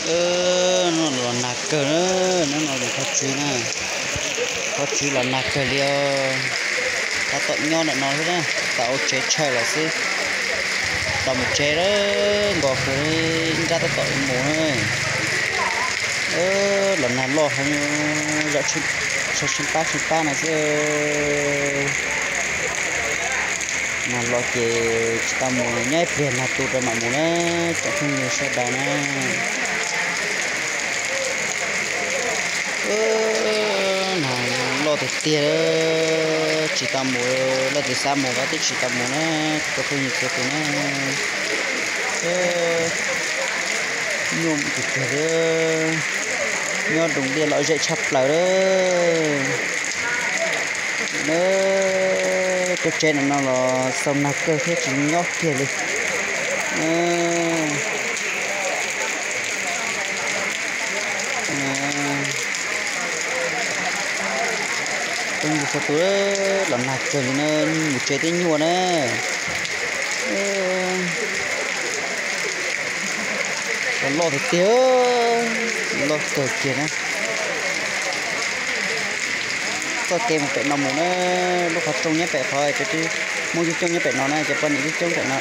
Hnub no los nag kawg na, hnub no yog thov tswv na, thov tswv los nag kawg li os. Tab tom nyob ntawm no xwb na, tau ua tsev tshaw lawm xwb. Tau mus tsev lawm, nqos kawg, nrab tab tom mus na. Los nag loj heev, zaum tsheej pab tsheej pab no xwb. Nag los ces tsis tau mus, nyob ib pliag nag tu rau mam mus na, tsoom phooj ywg sawv daws na. Nag loj tiag tiag, tsis tau mus, leej twg xav mus los twb tsis tau mus na, tsoom phooj ywg txhua tus na. Nyuaj mus tiag tiag li, nyob nroos tiaj lom zem tshaj plaws li. Tuaj tsev ntawm no los xaus nag kawg thiab tsis nyob kiag li. Phooj ywg txhua tus, los nag kawg li na, mus tsev twb nyuaj na. Los loj tiag tiag, loj kawg kiag na. Txoj kev mus pem no mus na, lub qhov rooj nyob pem qhov, cov Hmoob coob coob nyob pem no na, cov poj niam coob coob pem no.